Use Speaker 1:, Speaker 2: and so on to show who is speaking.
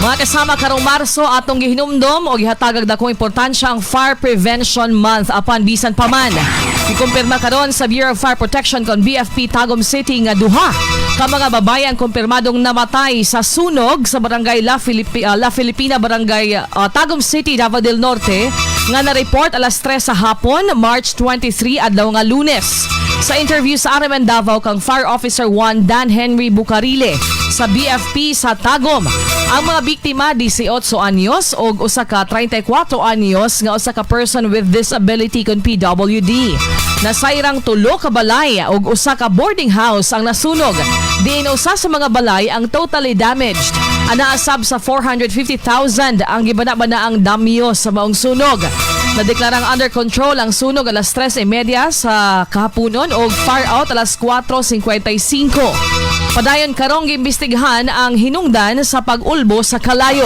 Speaker 1: Mga kasama, karong Marso atong gihinumdom o gihatagag dakong importansya ang Fire Prevention Month, apan bisan pa man, gikumpirma karon sa Bureau of Fire Protection kon BFP Tagum City nga duha ka mga babae ang kumpirmadong namatay sa sunog sa barangay La Filipina, barangay Tagum City, Davao del Norte nga na-report alas 3 sa hapon, March 23, adlaw nga Lunes. Sa interview sa RMN Davao kang Fire Officer 1 Dan Henry Bucarile sa BFP sa Tagum, ang mga biktima 18 anyos og usa ka 34 anyos nga usa ka person with disability kon PWD. Nasayrang tulo ka balay og usa ka boarding house ang nasunog. Diin usa sa mga balay ang totally damaged. Anaasab sa 450,000 ang gibana-bana ang damyo sa maong sunog. Nadeklarang under control ang sunog alas 3:30 sa kahaponon og fire out alas 4:55. Padayon karong giimbestigahan ang hinungdan sa pag-ulbo sa kalayo.